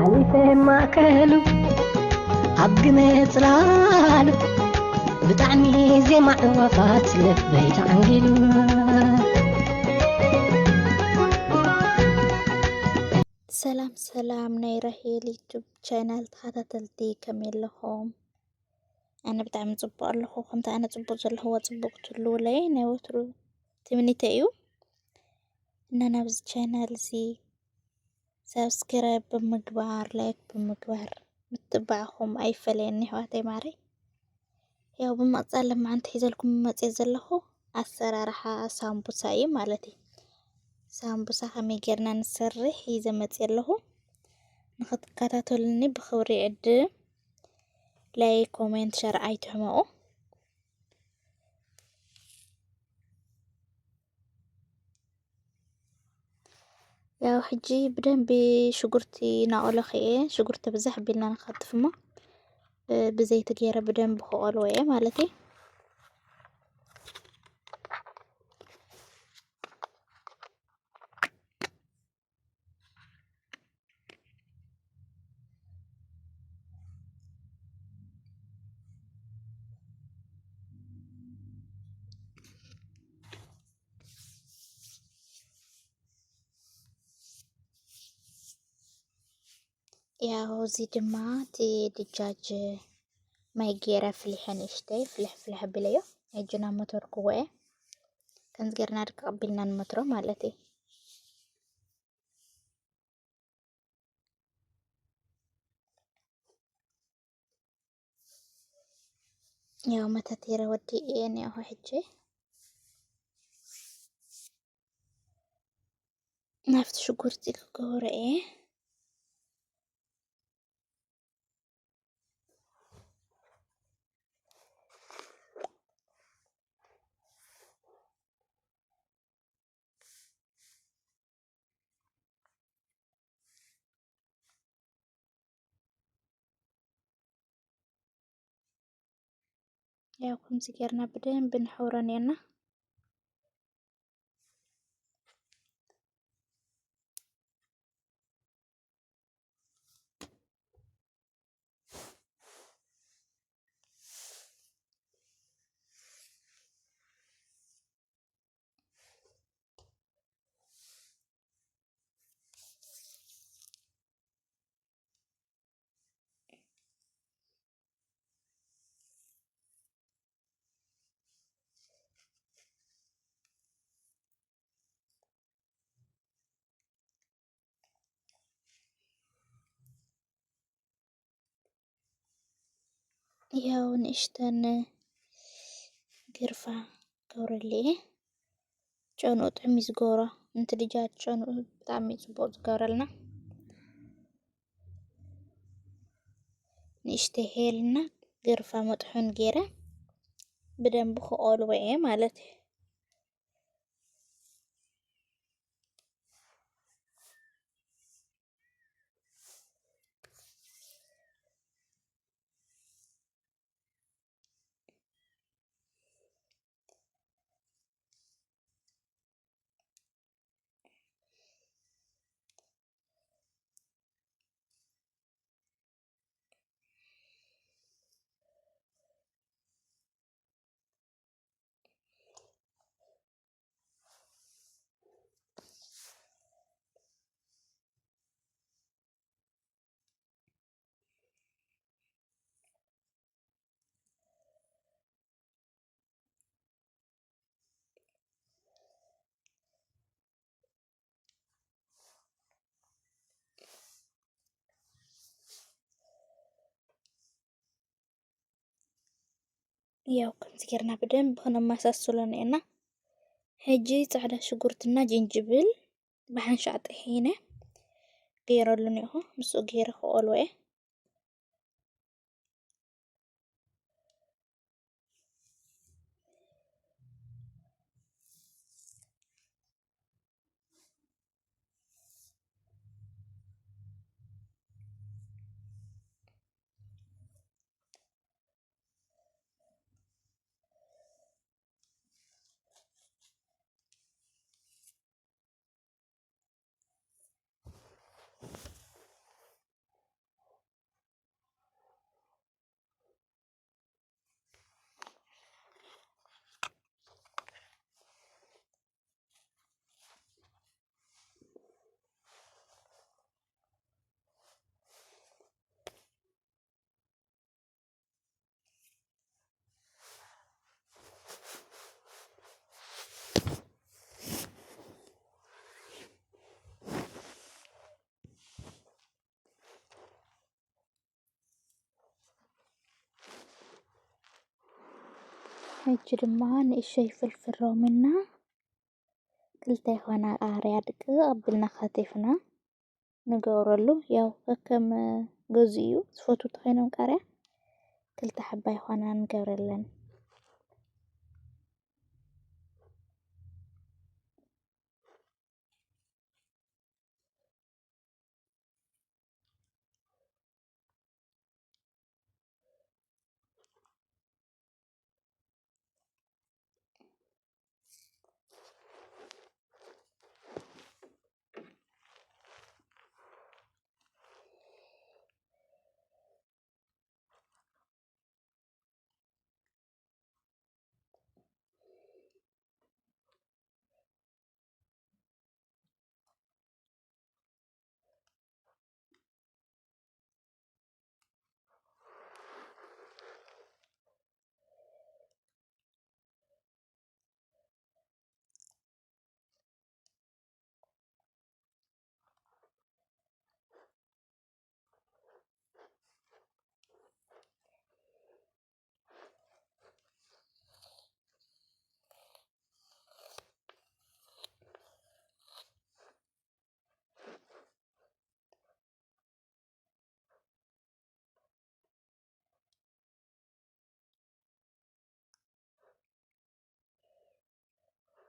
ኣሊፈ ማእከሉ ኣብ ግመ ጽላሉ ብጣዕሚ ዜማ ዕዋፋት ልበይ ተዓንጊሉ። ሰላም ሰላም ናይ ራሄል ዩቱብ ቻናል ተኸታተልቲ ከመይ ኣለኹም? ኣነ ብጣዕሚ ጽቡቕ ኣለኹ። ከምቲ ኣነ ጽቡቕ ዘለኹዎ ጽቡቕ ትህልውለይ ናይ ወትሩ ትምኒተይ እዩ። እና ናብዚ ቻናል እዚ ሳብስክራይብ ብምግባር፣ ላይክ ብምግባር ምትባዕኹም ኣይፈለየኒ ኣሕዋተይ ማረይ። ያው ብምቕጻል ለማዓንቲ ሒዘልኩም መጽየ ዘለኹ ኣሰራርሓ ሳምቡሳ እዩ ማለት እዩ። ሳምቡሳ ከመይ ጌርና ንሰርሕ ሒዘ መጽየ ኣለኹ። ንኽትከታተሉኒ ብኽብሪ ይዕድም። ላይክ፣ ኮሜንት፣ ሸር ኣይትሕመቑ። ያው ሕጂ ብደንቢ ሽጉርቲ ናቆለኹ እየ። ሽጉርቲ ብዝሕ ቢልና ንኸትፍ እሞ፣ እ፣ ብዘይቲ ገይረ ብደንቢ ክቆልዎ እየ ማለት እዩ። ያው እዚ ድማ እቲ ድጃጅ ማይ ገይረ ፍሊሐ ንእሽተይ ፍልሕ ፍልሕ ኣቢለዮ። ሕጂ ናብ ሞተር ክዎ እየ። ከምዚ ገይርና ድቅቕ ኣቢልና ንመትሮ ማለት እዩ። ያው መተቴረ ወዲኤ እኒአኹ። ሕጂ ናብቲ ሽጉርቲ ክገብሮ እየ። ያው ከምዚ ጌርና ብደንብ ንሕውሮ ኔርና። ያው ንእሽተን ግርፋ ገብረለይ ጨንኡ ጥዕሚ ዝገብሮ፣ እንቲ ድጃ ጨንኡ ብጣዕሚ ጽቡቕ ዝገብረልና። ንእሽተይ ሄልና ግርፋ መጥሑን ገይረ ብደንብ ክቆልዎ እየ ማለት እዩ። ያው ከምዚ ጌርና ብደንብ ክነመሳስሎ እኒኤና። ሕጂ ጻዕዳ ሽጉርትና ጅንጅብል ብሓንሻዕ ጥሒነ ገይረሉ እኒኹ። ምስኡ ገይረ ክቆልዎ እየ። ሕጂ ድማ ንእሸይ ፍልፍል ሮሚና ክልተ ይኾና ቃርያ ድቅቕ ኣቢልና ከቲፍና ንገብረሉ። ያው ከከም ገዝኡ እዩ ዝፈቱ ተኾይኖም ቃርያ ክልተ ሓባ ይኾና ንገብረለን።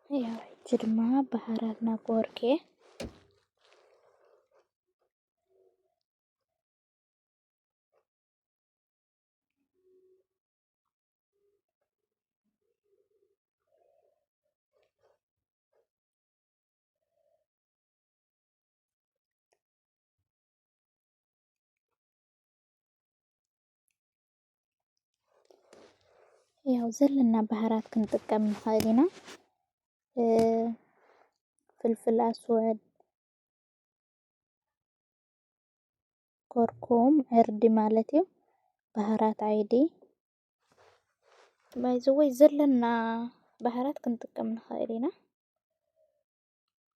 ያው ሕጂ ድማ በሃራትና ክወርኬ። ያው ዘለና ባህራት ክንጥቀም ንኽእል ኢና። ፍልፍል ኣስወድ፣ ኮርኩም፣ ዕርዲ ማለት እዩ። ባህራት ዓይዲ፣ ባይዘወይ ዘለና ባህራት ክንጥቀም ንኽእል ኢና።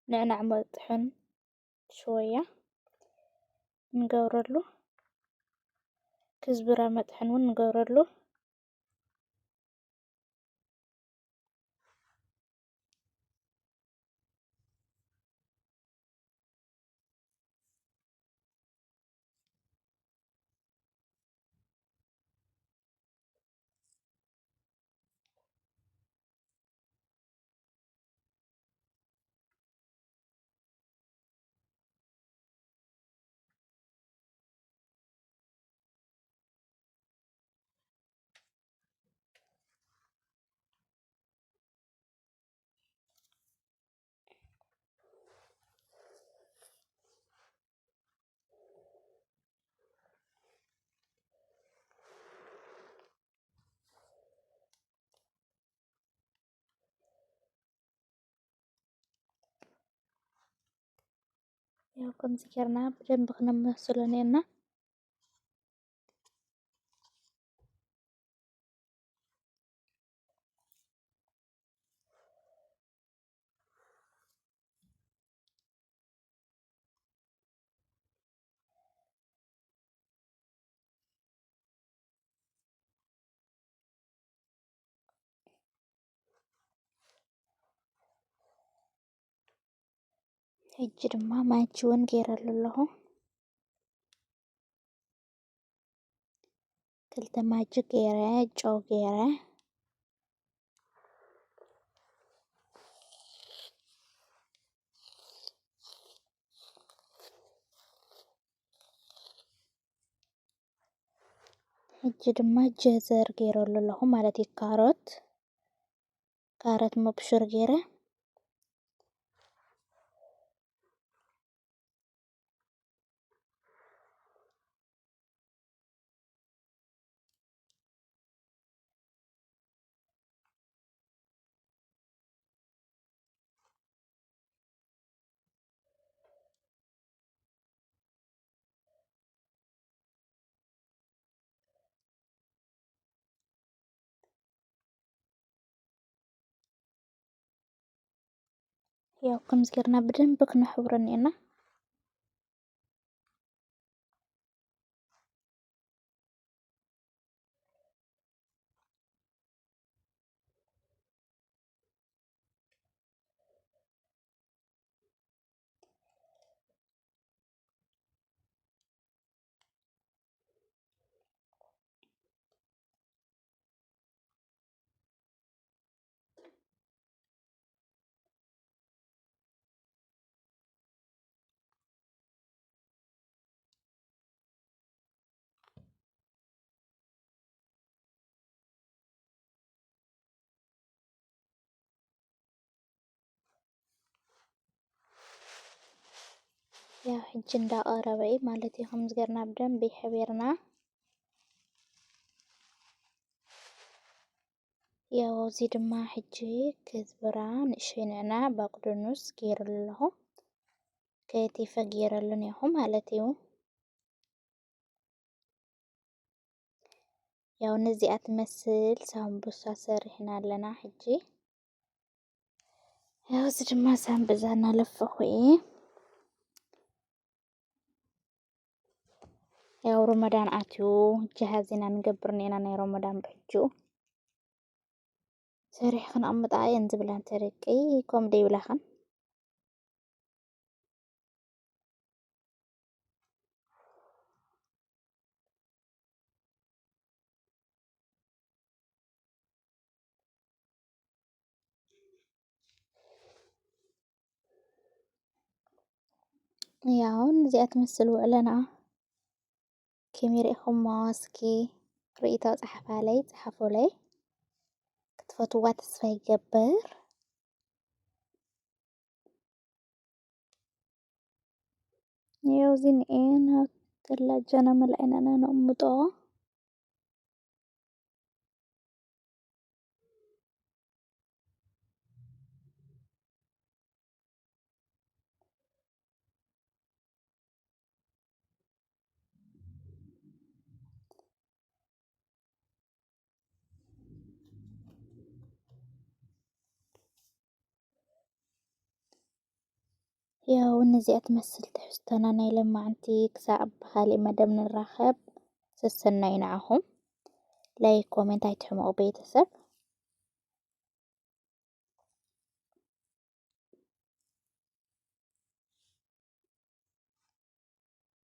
ንዕናዕ መጥሕን ሽወያ ንገብረሉ፣ ክዝብራ መጥሕን እውን ንገብረሉ። ያው ከምዚ ጌርና ብደንብ ክነማስሎ እኒኤና። ሕጂ ድማ ማጂ እውን ገይረሉ ኣለኹ። ክልተ ማጂ ገይረ፣ ጨው ገይረ። ሕጂ ድማ ጀዘር ገይረሉ ኣለኹ ማለት እዩ። ካሮት፣ ካሮት መብሹር ገይረ። ያው ከምዚ ጌርና ብደንብ ክነሕብሮ እኒኤና። ያው ሕጂ እንዳቐረበ እዩ ማለት እዩ። ከምዚ ገርና ብደንብ ይሕቢርና። ያው እዚ ድማ ሕጂ ክዝብራ ንእሽተይ ንዕና ባቅዱኑስ ገይሩ ኣለኹ። ከይተፈጊረሉ እኒኹ ማለት እዩ። ያው ነዚኣ ትመስል ሳምቡሳ ሰሪሕና ኣለና። ሕጂ ያው እዚ ድማ ሳምቡዛ እናለፈኹ እየ። ያው ረመዳን ኣትዩ፣ ጅሃዝ ኢና ንገብር ኔና ናይ ረመዳን ብሕጁ። ሰሪሕ ክንኣምጣ እየን ዝብላ እንተ ደቂ፣ ከምኡ ደይብላኽን። ያው እዚኣ ትመስል ውዕለና። ከመይ ርኢኹሞ? እስኪ ርእይቶ ጸሓፋለይ፣ ጸሓፉለይ። ክትፈትዋ ተስፋ ይገብር። ያው እዚ ንኤ ናብ ተላጃና መላእና ነቕምጦ። ያው ነዚኣ ትመስል ትሕዝቶና ናይ ለማዕንቲ። ክሳዕ ብኻሊእ መደብ ንራኸብ፣ ሰሰናዩ ንዓኹም። ላይክ ኮሜንት ኣይትሕመቑ ቤተሰብ።